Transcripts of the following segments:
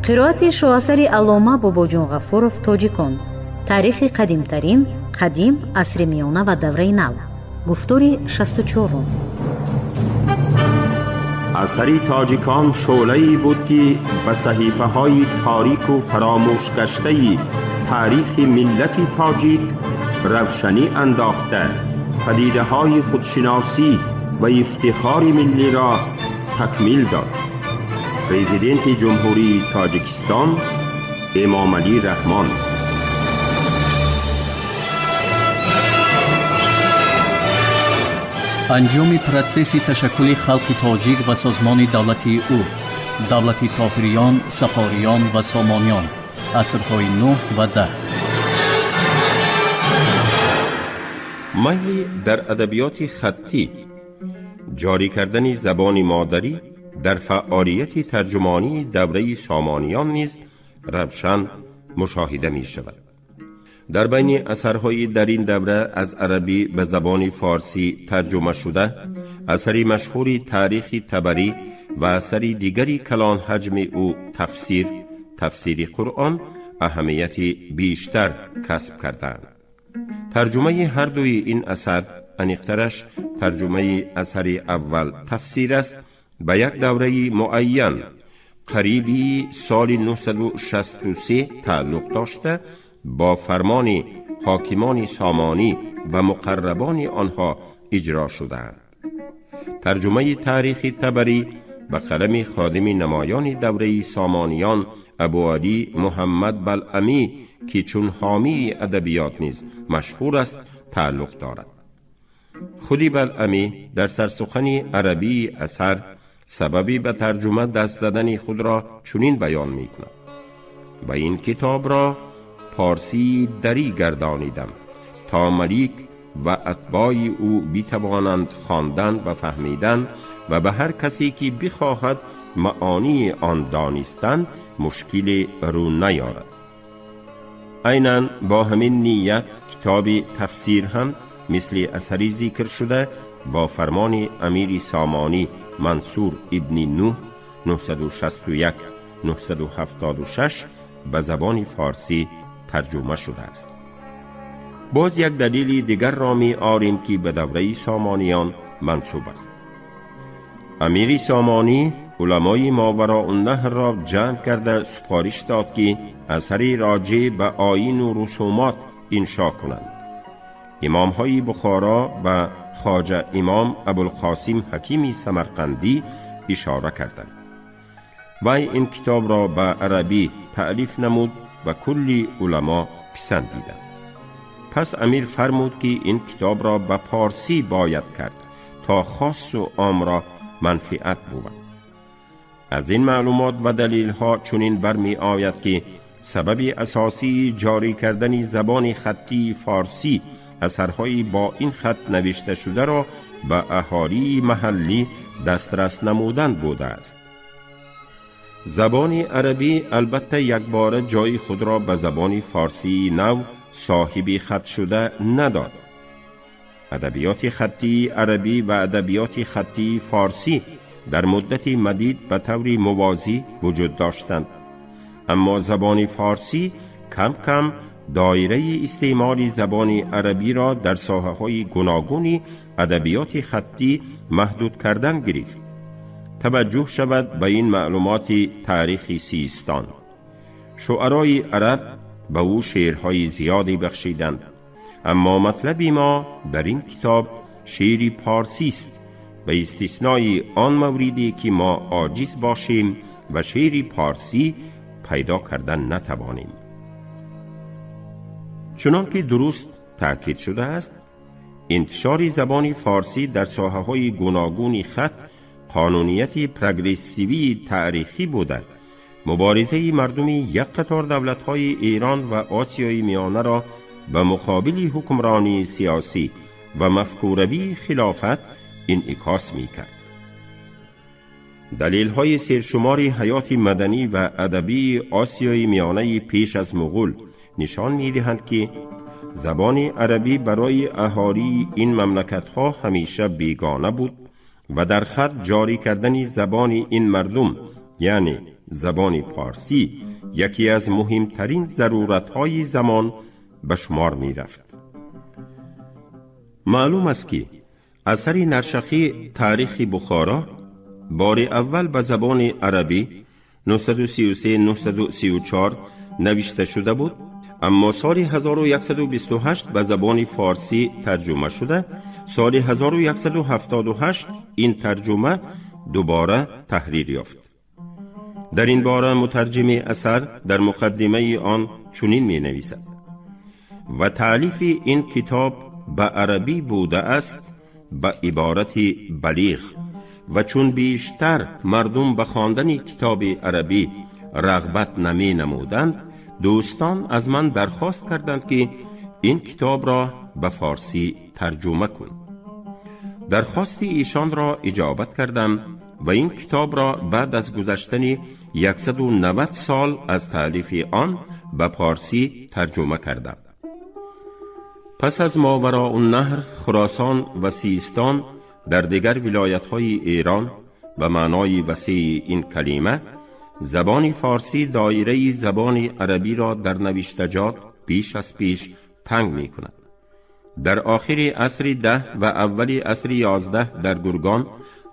Қироати шоҳасари аллома Бобоҷон Ғафуров «Тоҷикон: таърихи қадимтарин, қадим, асри миёна ва давраи нав», гуфтори 64-ум. Асари «Тоҷикон» шӯълае буд, ки ба саҳифаҳои торику фаромӯшгаштаи таърихи миллати тоҷик равшанӣ андохта, падидаҳои худшиносӣ ва ифтихори миллиро такмил дод. Президенти Ҷумҳурии Тоҷикистон Эмомалӣ Раҳмон. Анҷоми протсесси ташаккули халқи тоҷик ва созмони давлатии ӯ, давлати Тоҳириён, Сафориён ва Сомониён, асрҳои нӯҳ ва даҳ. Майли дар адабиёти хаттӣ ҷорӣ кардани забони модарӣ дар фаъолияти тарҷумонии давраи Сомониён низ равшан мушоҳида мешавад. Дар байни асарҳои дар ин давра аз арабӣ ба забони форсӣ тарҷума шуда, асари машҳури Таърихи Табарӣ ва асари дигари калонҳаҷми ӯ Тафсир, тафсири Қуръон, аҳамияти бештар касб кардаанд. Тарҷумаи ҳардуи ин асар, аниқтараш тарҷумаи асари аввал, Тафсир аст, ба як давраи муайян, қариби соли 963 тааллуқ дошта, бо фармони ҳокимони сомонӣ ва муқаррабони онҳо иҷро шудаанд. Тарҷумаи Таърихи Табарӣ ба қалами ходими намоёни давраи Сомониён Абуалӣ Муҳаммад Балъамӣ, ки чун ҳомии адабиёт низ машҳур аст, тааллуқ дорад. Худи Балъамӣ дар сарсухани арабии асар сабаби ба тарҷума даст задани худро чунин баён мекунад: «Ба ин китобро форсии дарӣ гардонидам, то малик ва атбои ӯ битавонанд хондан ва фаҳмидан ва ба ҳар касе ки бихоҳад маъонии он донистан, мушкиле рӯ наёрад». Айнан бо ҳамин ният китоби Тафсир ҳам мисли асари зикршуда бо фармони амири сомонӣ Мансур ибни Нӯҳ 961 976 ба забони форсӣ тарҷума шудааст. Боз як далели дигарро меорем, ки ба давраи Сомониён мансуб аст. Амири сомонӣ уламои Мовароуннаҳрро ҷамъ карда супориш дод, ки асари роҷеъ ба оину русумот иншо кунанд. Имомҳои Бухоро ба Хоҷа Имом Абулқосим Ҳакими Самарқандӣ ишора карданд. Вай ин китобро ба арабӣ таълиф намуд ва кулли уламо писандиданд. Пас амир фармуд, ки ин китобро ба порсӣ бояд кард, то хосу омро манфиат бувад. Аз ин маълумот ва далелҳо чунин бармеояд, ки сабаби асосии ҷорӣ кардани забони хаттии форсӣ асарҳои бо ин хат навишташударо ба аҳолии маҳаллӣ дастрас намудан будааст. Забони арабӣ албатта якбора ҷои худро ба забони форсии нав соҳиби хат шуда надод. Адабиёти хаттии арабӣ ва адабиёти хаттии форсӣ дар муддати мадид ба таври мувозӣ вуҷуд доштанд, аммо забони форсӣ кам кам доираи истеъмоли забони арабиро дар соҳаҳои гуногуни адабиёти хаттӣ маҳдуд кардан гирифт. Таваҷҷӯҳ шавад ба ин маълумоти таърихи Систон: шуарои араб ба ӯ шеърҳои зиёде бахшиданд, аммо матлаби мо дар ин китоб шеъри порсист, ба истиснои он мавриде ки мо оҷиз бошем ва шеъри порсӣ пайдо кардан натавонем. Чунон ки дуруст таъкид шудааст, интишори забони форсӣ дар соҳаҳои гуногуни хат қонунияти прогрессивии таърихӣ буда, муборизаи мардуми як қатор давлатҳои Эрон ва Осиёи Миёнаро ба муқобили ҳукмронии сиёсӣ ва мафкуравии хилофат инъикос мекард. Далелҳои сершумори ҳаёти маданӣ ва адабии Осиёи Миёнаи пеш аз Муғул нишон медиҳанд, ки забони арабӣ барои аҳолии ин мамлакатҳо ҳамеша бегона буд ва дар хат ҷорӣ кардани забони ин мардум, яъне забони форсӣ яке аз муҳимтарин зарурат-ҳои замон ба шумор мерафт. Маълум аст, ки асари Наршахӣ «Таърихи Бухоро» бори аввал ба забони арабӣ 933-934 навишта шуда буд, аммо соли 1128 ба забони форсӣ тарҷума шуда, соли 1178 ин тарҷума дубора таҳрир ёфт. Дар ин бора мутарҷими асар дар муқаддимаи он чунин менависад: «Ва таълифи ин китоб ба арабӣ буда аст, ба иборати балиғ, ва чун бештар мардум ба хондани китоби арабӣ рағбат наменамуданд, дӯстон аз ман дархост карданд, ки ин китобро ба форсӣ тарҷума кун. Дархости эшонро иҷобат кардам ва ин китобро баъд аз гузаштани 190 сол аз таълифи он ба форсӣ тарҷума кардам». Пас аз Мовароуннаҳр, Хуросон ва Систон, дар дигар вилоятҳои Эрон ба маънои васеи ин калима забони форсӣ доираи забони арабиро дар навиштаҷот беш аз пеш танг мекунад. Дар охири асри 10 ва аввали асри 11 дар Гургон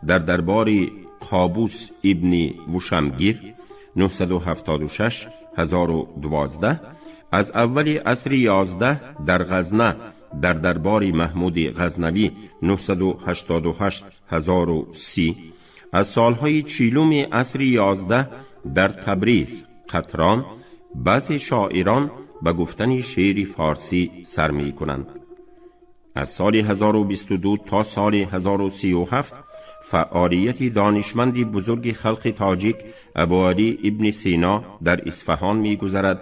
дар дарбори Қобус ибни Вушамгир 976 1012, аз аввали асри 11 дар Ғазна дар дарбори Маҳмуди Ғазнавӣ 988 1030, аз солҳои чилуми асри 11 дар Табриз, Қатрон баъзе шоирон ба гуфтани шеъри форсӣ сар мекунанд. Аз соли 1022 то соли 1037 фаъолияти донишманди бузурги халқи тоҷик Абуалӣ ибни Сино дар Исфаҳон мегузарад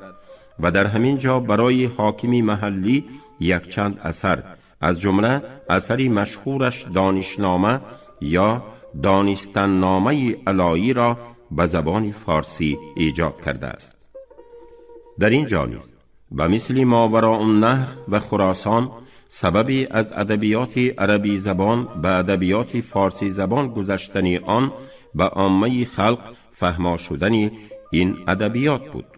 ва дар ҳамин ҷо барои ҳокими маҳаллӣ якчанд асар, аз ҷумла асари машҳураш «Донишнома» ё «Донистанномаи Алоиро» ба забони форсӣ эҷод кардааст. Дар ин ҷо низ ба мисли Мовароуннаҳр ва Хуросон сабаби аз адабиёти арабӣ забон ба адабиёти форсӣ забон гузаштани он ба оммаи халқ фаҳмо шудани ин адабиёт буд.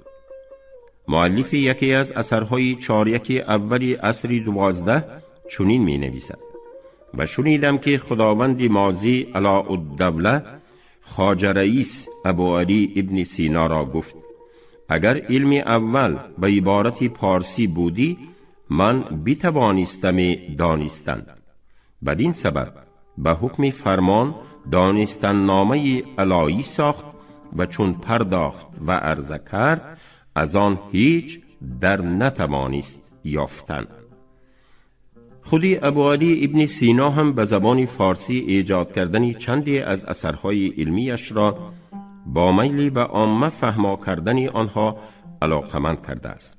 Муаллифи яке аз асарҳои чоряки аввали асри 12 чунин менависад: «Ва шунидам, ки худованди мозӣ Алоуддавла Хоҷа Раис Абуалӣ ибни Синоро гуфт: агар илми аввал ба иборати порсӣ будӣ, ман битавонистами донистан. Бадин сабаб ба ҳукми фармон Донистанномаи Алоӣ сохт ва чун пардохт ва арза кард, аз он ҳеҷ дар натавонист ёфтан». Худи Абуалӣ ибни Сино ҳам ба забони форсӣ эҷод кардани чанде аз асарҳои илмияшро бо майли ба омма фаҳмо кардани онҳо алоқаманд кардааст.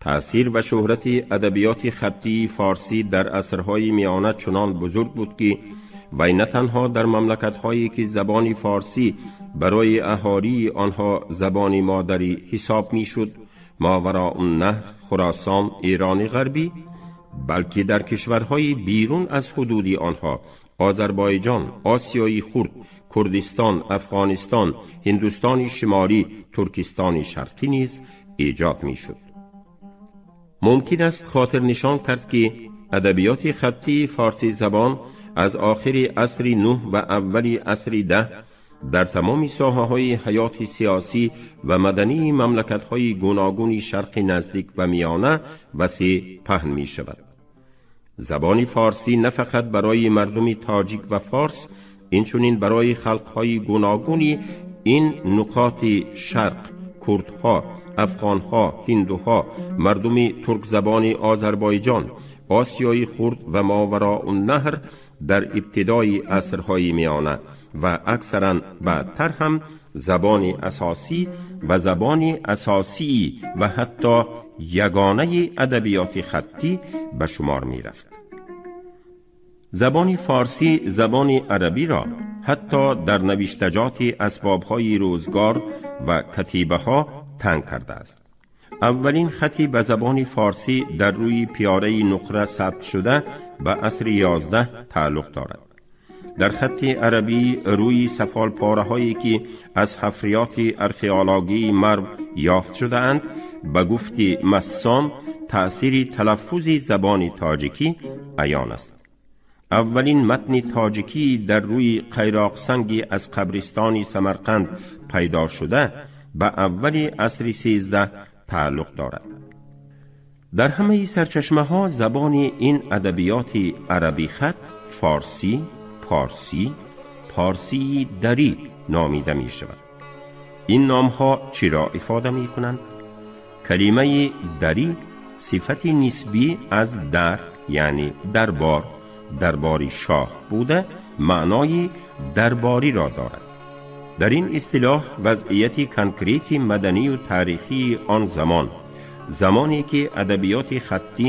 Таъсир ва шӯҳрати адабиёти хаттии форсӣ дар асрҳои миёна чунон бузург буд, ки вай на танҳо дар мамлакатҳое, ки забони форсӣ барои аҳолии онҳо забони модарӣ ҳисоб мешуд, Мовароуннаҳр, Хуросон, Эрони Ғарбӣ, балки дар кишварҳои берун аз ҳудуди онҳо, Озарбойҷон, Осиёи Хурд, Курдистон, Афғонистон, Ҳиндустони Шимолӣ, Туркистони Шарқӣ низ эҷод мешуд. Мумкин аст хотирнишон кард, ки адабиёти хаттии форсӣ забон аз охири асри 9 ва аввали асри 10 дар тамоми соҳаҳои ҳаёти сиёсӣ ва мадании мамлакатҳои гуногуни Шарқи Наздик ва Миёна васеъ паҳн мешавад. Забони форсӣ на фақат барои мардуми тоҷик ва форс, инчунин барои халқҳои гуногуни ин нуқоти шарқ, курдҳо, афғонҳо, ҳиндуҳо, мардуми туркзабони Озарбойҷон, Осиёи Хурд ва Мовароуннаҳр дар ибтидои асрҳои миёна ва аксаран баъдтар ҳам забони асосӣ ва забони асосии ва ҳатто ягонаи адабиёти хаттӣ ба шумор мерафт. Забони форсӣ забони арабиро ҳатто дар навиштаҷоти асбобҳои рӯзгор ва катибаҳо танг кардааст. Аввалин хати ба забони форсӣ дар рӯи пиёраи нуқра сабт шуда ба асри 11 тааллуқ дорад. Дар хатти арабӣ рӯи сафолпораҳое ки аз ҳафриёти археологии Марв ёфт шудаанд, ба гуфти Массом таъсири талаффузи забони тоҷикӣ аён аст. Аввалин матни тоҷикӣ дар рӯи қайроқсанги аз қабристони Самарқанд пайдо шуда ба аввали асри 13 тааллуқ дорад. Дар ҳамаи сарчашмаҳо забони ин адабиёти арабихат форсӣ, порсӣ, порсии дарӣ номида мешавад. Ин номҳо чиро ифода мекунанд? Калимаи дарӣ сифати нисбӣ аз дар, яъне дарбор, дарбори шоҳ буда, маънои дарбориро дорад. Дар ин истилоҳ вазъияти конкрети маданию таърихии он замон, замоне ки адабиёти хаттӣ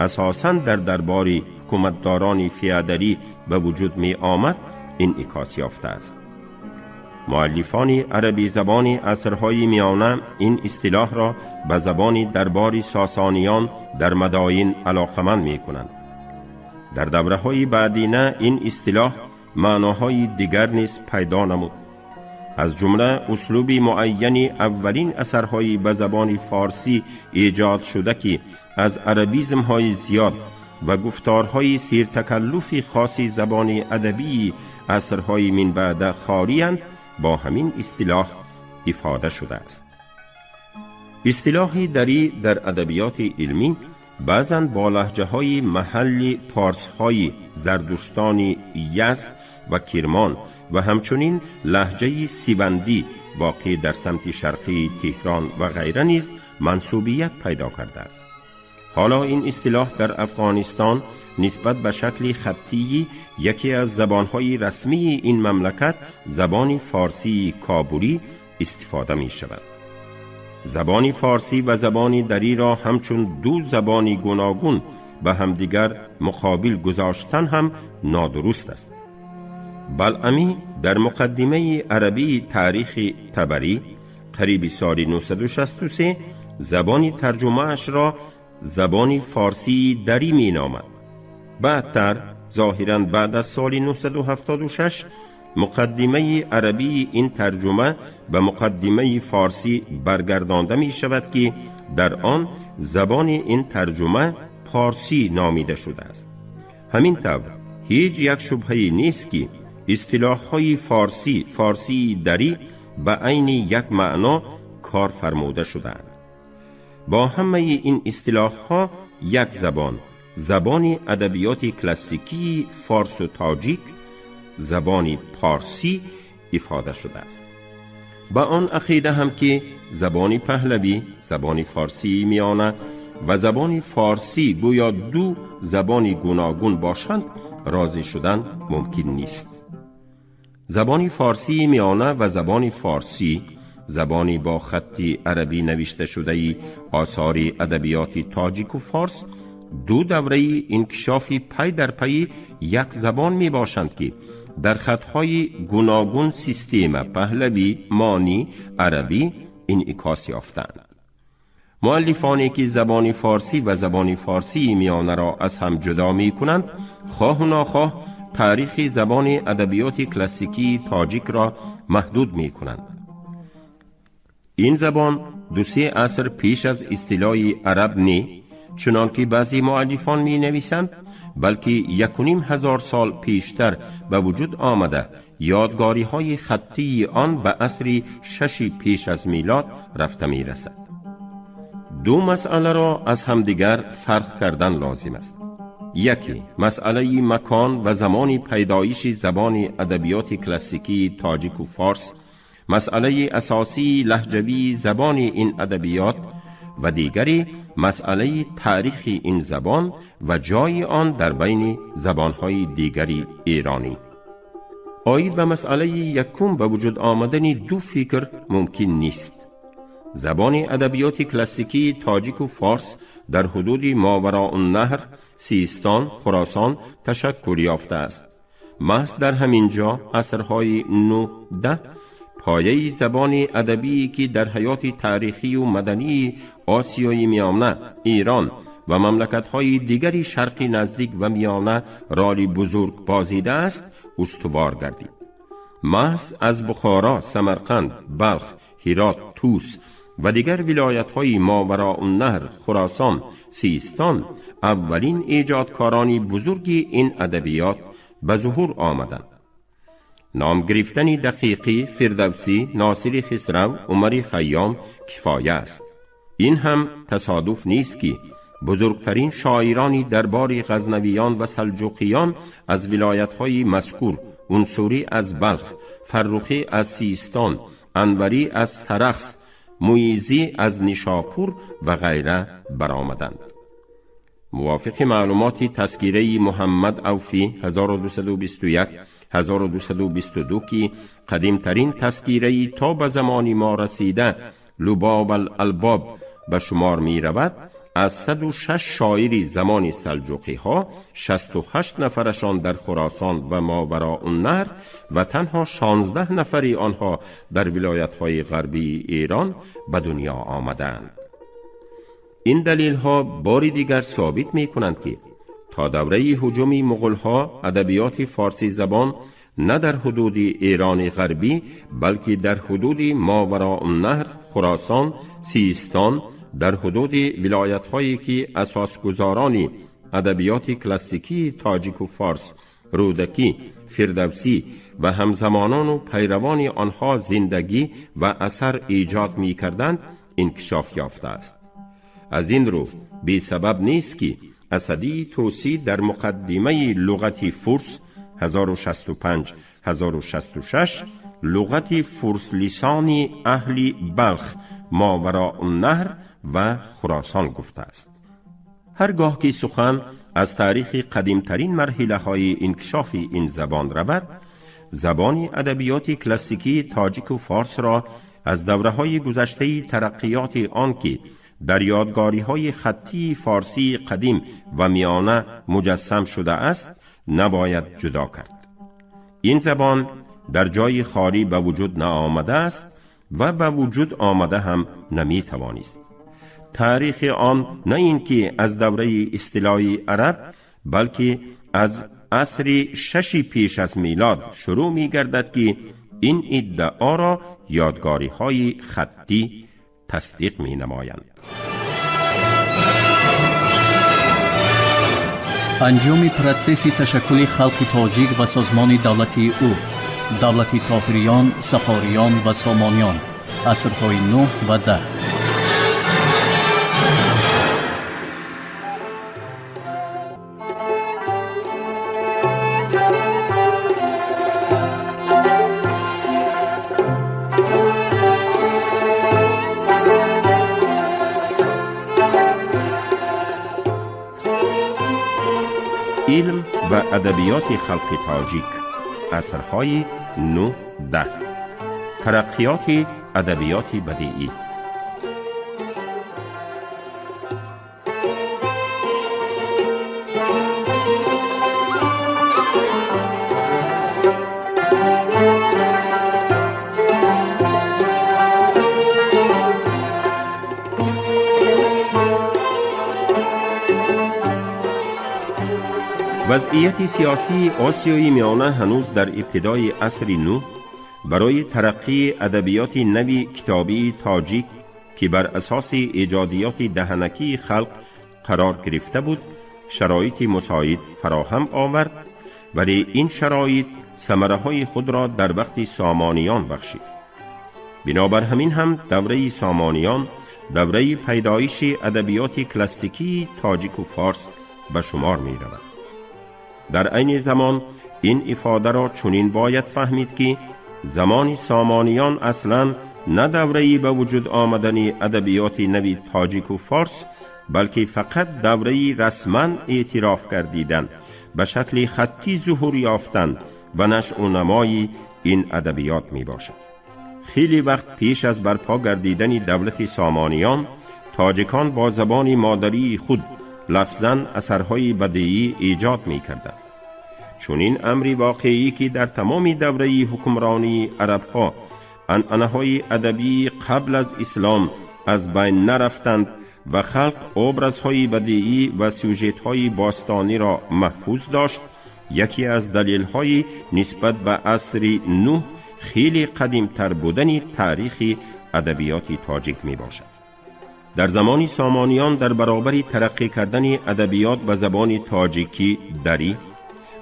асосан дар дарбори ҳукуматдорони феодалӣ ба вуҷуд меомад, инъикос ёфтааст. Муаллифони арабизабони асрҳои миёна ин истилоҳро ба забони дарбори Сосониён дар Мадоин алоқаманд мекунанд. Дар давраҳои баъдина ин истилоҳ маъноҳои дигар низ пайдо намуд. Аз ҷумла услуби муайяни аввалин асарҳои ба забони форсӣ эҷод шуда, ки аз арабизмҳои зиёд ва гуфторҳои сиртакаллуфи хоси забони адабии асрҳои минбаъда хорианд, бо ҳамин истилоҳ ифода шудааст. Истилоҳи дарӣ дар адабиёти илмӣ баъзан бо лаҳҷаҳои маҳалли порсҳои зардуштони Язд ва Кирмон ва ҳамчунин лаҳҷаи сивандӣ воқеъ дар самти шарқии Теҳрон ва ғайра низ мансубият пайдо кардааст. Ҳоло ин истилоҳ дар Афғонистон нисбат ба шакли хаттии яке аз забонҳои расмии ин мамлакат, забони форсии кобулӣ, истифода мешавад. Забони форсӣ ва забони дариро ҳамчун ду забони гуногун ба ҳамдигар муқобил гузоштан ҳам нодуруст аст. Балъамӣ дар муқаддимаи арабии Таърихи Табарӣ қариби соли 963 забони тарҷумаашро забони форсии дарӣ меномад. Баъдтар, зоҳиран баъд аз соли 976, муқаддимаи арабии ин тарҷума ба муқаддимаи форсӣ баргардонда мешавад, ки дар он забони ин тарҷума порсӣ номида шудааст. Ҳамин тавр, ҳеҷ як шубҳае нест, ки истилоҳҳои форсӣ, форсии дарӣ ба айни як маъно кор фармуда шудаанд. Бо ҳамаи ин истилоҳҳо як забон, забони адабиёти классикии форсу тоҷик, забони порсӣ ифода шудааст. Ба он ақида ҳам ки забони паҳлавӣ, забони форсии миёна ва забони форсӣ гӯё ду забони гуногун бошанд, розӣ шудан мумкин нест. Забони форсии миёна ва забони форсӣ, забони бо хатти арабӣ навишташудаи осори адабиёти тоҷику форс, ду давраи инкишофи пай дар пайи як забон мебошанд, ки дар хатҳои гуногун система паҳлавӣ, монӣ, арабӣ инъикос ёфтанд. Муаллифоне ки забони форсӣ ва забони форсии миёнаро аз ҳам ҷудо мекунанд, хоҳу нохоҳ таърихи забони адабиёти классикии тоҷикро маҳдуд мекунанд. Ин забон ду-се аср пеш аз истилои араб не, чунон ки баъзе муаллифон менависанд, балки 1500 сол пештар ба вуҷуд омада, ёдгориҳои хаттии он ба асри шаши пеш аз милод рафта мерасад. Ду масъаларо аз ҳамдигар фарқ кардан лозим аст. Яке масъалаи макон ва замони пайдоиши забони адабиёти классикии тоҷику форс, масъалаи асосии лаҳҷавии забони ин адабиёт, ва дигаре масъалаи таърихи ин забон ва ҷои он дар байни забонҳои дигари эронӣ. Оид ба масъалаи якум ба вуҷуд омадани ду фикр мумкин нест. Забони адабиёти классикии тоҷику форс дар ҳудуди Мовароуннаҳр, Систон, Хуросон ташаккул ёфтааст. Маҳз дар ҳамин ҷо асрҳои 9-10 пояи забони адабие ки дар ҳаёти таърихию мадании Осиёи Миёна, Эрон و مملکت‌های دیگری شرقی نزدیک و میانه رالی بزرگ بازیده است استوار گردید. محض از بخارا، سمرقند، بلخ، هرات، توس و دیگر ولایت‌های ماوراء النهر، خراسان، سیستان اولین ایجادکاران بزرگ این ادبیات به ظهور آمدند. نام گرفتن دقیقی، فردوسی، ناصر خسرو، عمر خیام کفایه است. این هم تصادف نیست که بزرگترین شاعران دربار غزنویان و سلجوقیان از ولایت‌های مذکور، عنصری از بلخ، فرخی از سیستان، انوری از سرخس، مویزی از نیشاپور و غیره برآمدند. موافق معلومات تذکیره محمد اوفی 1221-1222 که قدیمترین تذکیره تا به زمان ما رسیده لباب الالباب به شمار می رود، از 106 شاعر زمان سلجوقی ها 68 نفرشان در خراسان و ماوراء النهر و تنها 16 نفری آنها در ولایت های غربی ایران به دنیا آمدند. این دلیل ها باری دیگر ثابت می کنند که تا دوره هجوم مغول ها ادبیات فارسی زبان نه در حدود ایران غربی بلکه در حدود ماوراء النهر، خراسان، سیستان، در حدود ولایت هایی که اساسگزاران ادبیات کلاسیکی تاجیک و فارس، رودکی، فردوسی و همزمانان و پیروان آنها زندگی و اثر ایجاد می کردند انکشاف یافته است. از این رو بی سبب نیست که اسدی توسی در مقدمه لغت فارس 1065-1066 لغت فارس لسان اهل بلخ، ماوراء النهر و خراسان گفته است. هرگاه که سخن از تاریخ قدیمترین مرحله های انکشاف این زبان رود، زبان ادبیات کلاسیکی تاجیک و فارس را از دوره های گذشته ترقیات آن که در یادگاری های خطی فارسی قدیم و میانه مجسم شده است نباید جدا کرد. این زبان در جای خالی به وجود نآمده است و به وجود آمده هم نمی توانست. تاریخ آن نه اینکه از دوره اصطلاح عرب بلکه از عصر 6 پیش از میلاد شروع می گردد که این ادعا را یادگاری های خطی تصدیق می نمایند. انجام процесси ташаккули халқи тоҷик ва созмони давлатии ӯ, давлати Тоҳириён, Сафориён ва Сомониён, асрҳои 9 ва 10. علم و ادبیات خلق تاجیک، عصرهای 9-10، ترقیات ادبیات بدیعی. وضعیت سیاسی آسیای میانه هنوز در ابتدای عصر نو برای ترقی ادبیات نوی کتابی تاجیک که بر اساس ایجادیات دهنکی خلق قرار گرفته بود شرایط مساعد فراهم آورد، ولی این شرایط ثمره های خود را در وقت سامانیان بخشید. بنابر همین هم دوره سامانیان دوره پیدایش ادبیات کلاسیکی تاجیک و فارس به شمار می رود. در عین زمان این افاده را چنین باید فهمید که زمان سامانیان اصلاً نه دوره‌ای به وجود آمدن ادبیات نوی تاجیک و فارس، بلکه فقط دوره‌ای رسما اعتراف گردیدن، به شکل خطی ظهور یافتن و نشأ و نمای این ادبیات می باشد. خیلی وقت پیش از برپا گردیدن دولت سامانیان، تاجیکان با زبان مادری خود لفظاً اثرهای بدیعی ایجاد می کردند. چون این امری واقعی که در تمام دوره حکمرانی عربها عنعنه‌های ادبی قبل از اسلام از بین نرفتند و خلق ابرزهای بدیعی و سوژت‌های باستانی را محفوظ داشت، یکی از دلیل‌های نسبت به عصر نوح خیلی قدیمتر بودن تاریخ ادبیات تاجیک می باشد. در زمان سامانیان در برابر ترقی کردن ادبیات به زبان تاجیکی دری،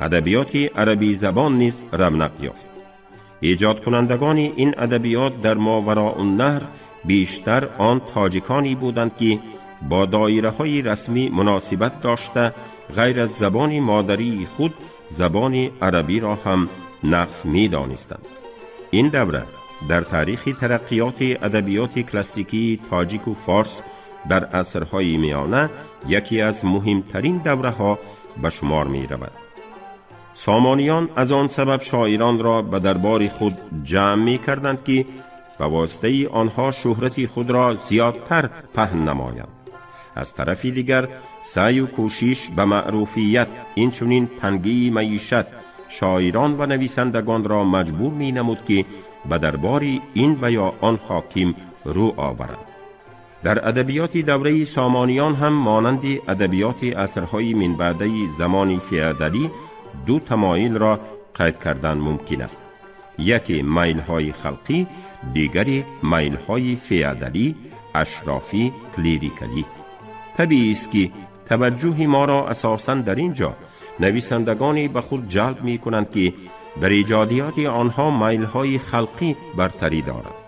ادبیات عربی زبان نیز رونق یافت. ایجاد کنندگان این ادبیات در ماوراء النهر بیشتر آن تاجیکانی بودند که با دایره های رسمی مناسبت داشته غیر از زبان مادری خود زبان عربی را هم نقص می دانستند. این دوره در تاریخ ترقیات ادبیات کلاسیکی تاجیک و فارس در عصرهای میانه یکی از مهمترین دوره ها به شمار می رود. سامانیان از آن سبب شاعران را به دربار خود جمع می کردند که به واسطه آنها شهرت خود را زیادتر پهن نمایند. از طرف دیگر سعی و کوشش به معروفیت، این چنین تنگی معیشت شاعران و نویسندگان را مجبور می نمود که به دربار این و یا آن حاکم رو آورند. در ادبیات دوره سامانیان هم مانند ادبیات عصرهای منبعده زمان فیادلی دو تمایل را قید کردن ممکن است. یکی میل‌های خلقی، دیگری میل‌های فیادلی، اشرافی، کلیریکالی. طبیعی است که توجه ما را اساساً در اینجا نویسندگانی به خود جلب می کنند که در ایجادیات آنها میل‌های خلقی برتری دارند.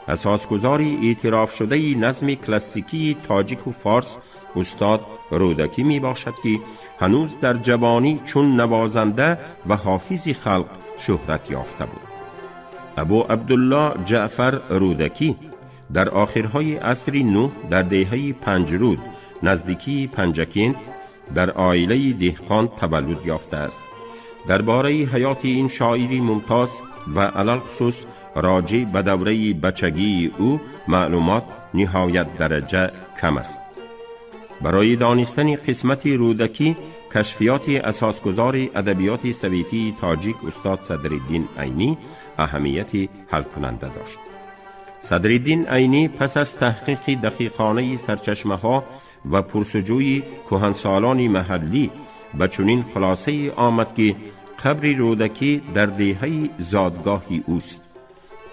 اساسگزاری اعتراف شده نظم کلاسیکی تاجیک و فارس استاد رودکی می باشد که هنوز در جوانی چون نوازنده و حافظ خلق شهرت یافته بود. ابو عبدالله جعفر رودکی در آخرهای عصر نو در دهه پنجرود نزدیکی پنجکین در عائله دهقان تولد یافته است. درباره حیات این شاعری ممتاز و علی‌الخصوص راجع به دوره بچگی او معلومات نهایت درجه کم است. برای دانستن قسمت رودکی کشفیات اساسگزار ادبیات سویتی تاجیک استاد صدرالدین عینی اهمیت حل کننده داشت. صدرالدین عینی پس از تحقیق دقیقانه سرچشمه ها و پرسجوی کهنسالان محلی به چنین خلاصه آمد که قبر رودکی در دهه زادگاهی اوست.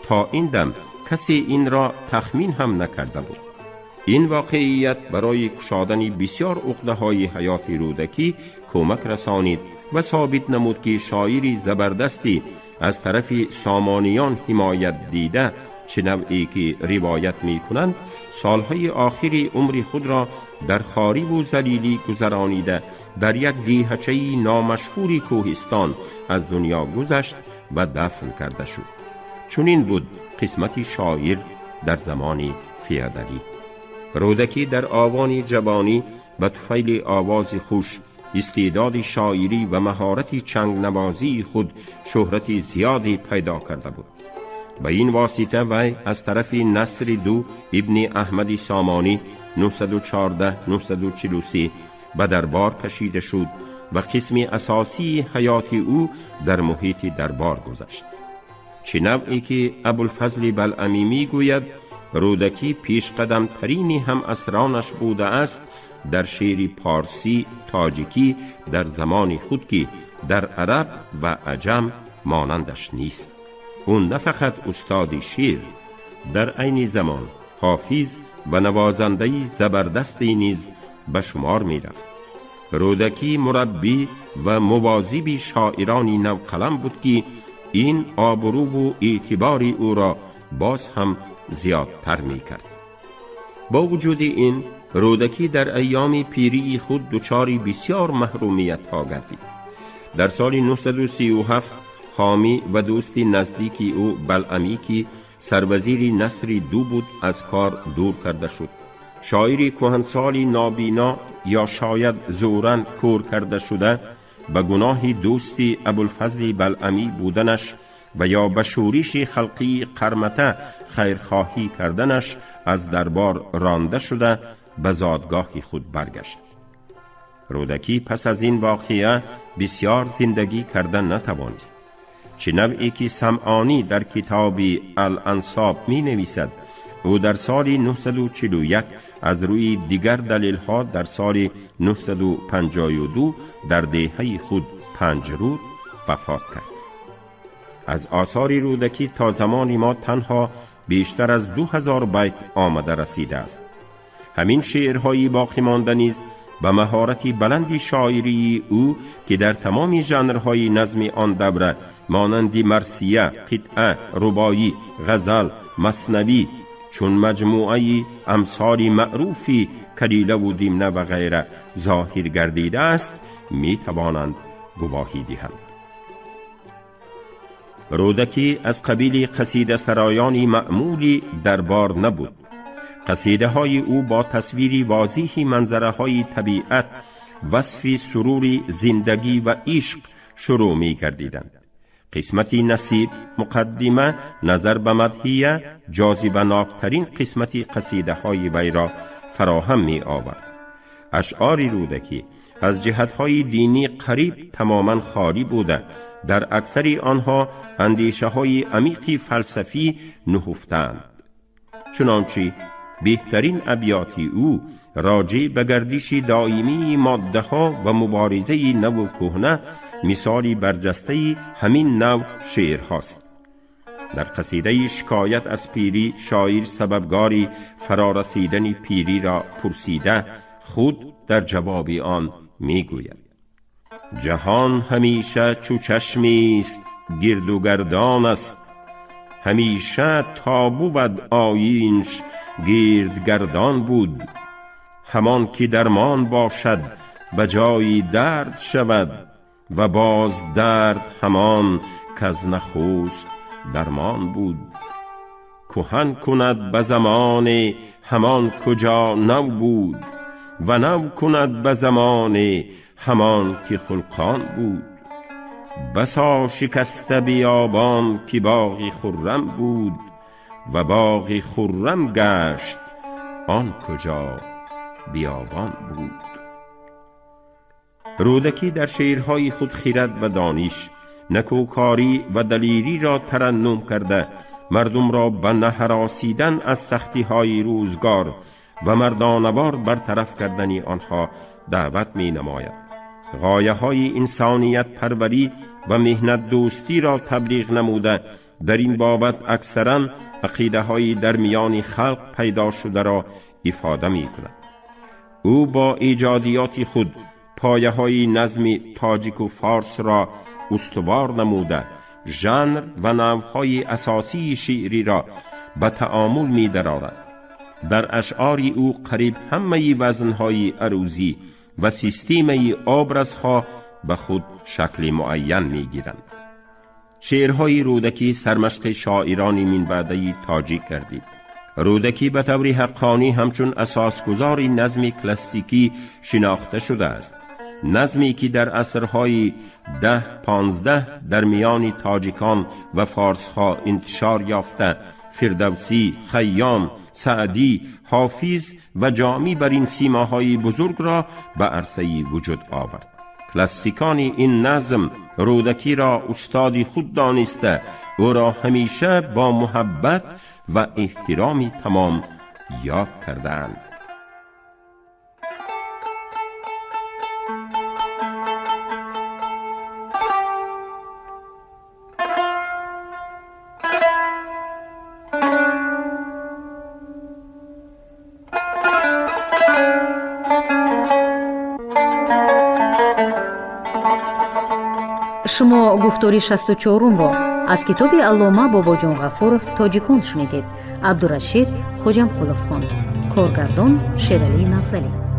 تا این دم کسی این را تخمین هم نکرده بود. این واقعیت برای کشادن بسیار عقده های حیات رودکی کمک رسانید و ثابت نمود که شاعری زبردستی از طرف سامانیان حمایت دیده، چه نوعی که روایت می کنند، سالهای آخری عمر خود را در خواری و ذلیلی گذرانیده در یک دیهچه نامشهور کوهستان از دنیا گذشت و دفن کرده شد. چنین بود قسمت شاعر در زمان فیادلی. رودکی در آوان جوانی به طفیل آواز خوش، استعداد شاعری و مهارت چنگ نوازی خود شهرت زیادی پیدا کرده بود. به این واسطه وی از طرف نصر دو ابن احمد سامانی 914-943 به دربار کشیده شد و قسم اساسی حیات او در محیط دربار گذشت. چه نوعی که ابوالفضل بلعمی می گوید رودکی پیش قدم ترین هم عصرانش بوده است در شعر پارسی تاجیکی در زمان خود که در عرب و عجم مانندش نیست. او نه فقط استاد شعر، در عین زمان حافظ و نوازنده زبردستی نیز به شمار می رفت. رودکی مربی و مواظب شاعران نو قلم بود که این آبرو و اعتبار او را باز هم زیادتر می کرد. با وجود این، رودکی در ایام پیری خود دچار بسیار محرومیت ها گردید. در سال 937 حامی و دوست نزدیک او بلعمی که سروزیر نصر دو بود از کار دور کرده شد. شاعر کهنسال نابینا یا شاید زوراً کور کرده شده به گناه دوستی ابوالفضل بلعمی بودنش و یا به شورش خلقی قرمطه خیرخواهی کردنش از دربار رانده شده به زادگاه خود برگشت. رودکی پس از این واقعه بسیار زندگی کردن نتوانست. چه نوعی که سمعانی در کتاب الانساب می نویسد Ӯ дар соли 941 аз рӯи дигар далелҳо дар соли 952 дар деҳаи худ Панҷруд вафот кард. Аз осори Рӯдакӣ то замони мо танҳо бештар аз 2000 байт омада расидааст. Ҳамин шеърҳои боқӣ монда низ ба маҳорати баланди шоирии ӯ, ки дар тамоми жанрҳои назми он давра монанди марсия, қитъа, рубоӣ, ғазал, маснавӣ, чун маҷмӯаи амсори маъруфи Калилаву Димна ва ғайра зоҳир гардидааст, метавонанд гувоҳӣ диҳанд. Рӯдакӣ аз қабили қасидасароёни маъмули дарбор набуд. Қасидаҳои ӯ бо тасвири возеҳи манзараҳои табиат, васфи сурури зиндагӣ ва ишқ шурӯъ мегардиданд. Қисмати насиб, муқаддима, назар ба мадҳия ҷозибаноктарин қисмати қасидаҳои вайро фароҳам меовард. Ашъори Рӯдакӣ аз ҷиҳатҳои динӣ қариб тамоман холӣ буда, дар аксари онҳо андешаҳои амиқи фалсафӣ нуҳуфтаанд. Чунончи беҳтарин абёти ӯ роҷеъ ба гардиши доимии моддаҳо ва муборизаи наву кӯҳна мисоли барҷастаи ҳамин навъ шеърҳост. Дар қасидаи шикоят аз пирӣ шоир сабабгори фарорасидани пириро пурсида, худ дар ҷавоби он мегӯяд: ҷаҳон ҳамеша чу чашмист гирду гардон аст, ҳамеша то бувад оинш гирд гардон буд. Ҳамон ки дармон бошад ба ҷои дард шавад ва боз дард ҳамон каз нахуст дармон буд. Куҳан кунад ба замоне ҳамон куҷо нав буд ва нав кунад ба замоне ҳамон ки хулқон буд. Басо шикаста биёбон ки боғи хуррам буд ва боғи хуррам гашт он куҷо биёбон буд. Рӯдакӣ дар шеърҳои худ хирад ва дониш, накӯкорӣ ва далериро тараннум карда, мардумро ба наҳаросидан аз сахтиҳои рӯзгор ва мардонавор бартараф кардани онҳо даъват менамояд. Ғояҳои инсониятпарварӣ ва меҳнатдӯстиро таблиғ намуда, дар ин бобат аксаран ақидаҳои дар миёни халқ пайдо шударо ифода мекунад. Ӯ бо эҷодиёти худ пояҳои назми тоҷику форсро устувор намуда, жанр ва навъҳои асосии шеъриро ба таомул медарорад. Дар ашъори ӯ қариб ҳамаи вазнҳои арӯзӣ ва системаи образҳо ба худ шакли муайян мегиранд. Шеърҳои Рӯдакӣ сармашқи шоирони минбаъдаи тоҷик гардид. Рӯдакӣ ба таври ҳаққонӣ ҳамчун асосгузори назми классикӣ шинохта шудааст, назме ки дар асрҳои 10-15 дар миёни тоҷикон ва форсҳо интишор ёфта, Фирдавсӣ, Хайём, Саъдӣ, Ҳофиз ва Ҷомӣ бар ин симоҳои бузургро ба арсаи вуҷуд овард. Классикони ин назм Рӯдакиро устоди худ дониста, ӯро ҳамеша бо муҳаббат ва эҳтироми тамом ёд кардаанд. Шумо гуфтори 64-умро аз китоби аллома Бобоҷон Ғафуров «Тоҷикон» шунидед. Абдурашид Хоҷамқулов хонд. Коргардон Шералӣ Навзалӣ.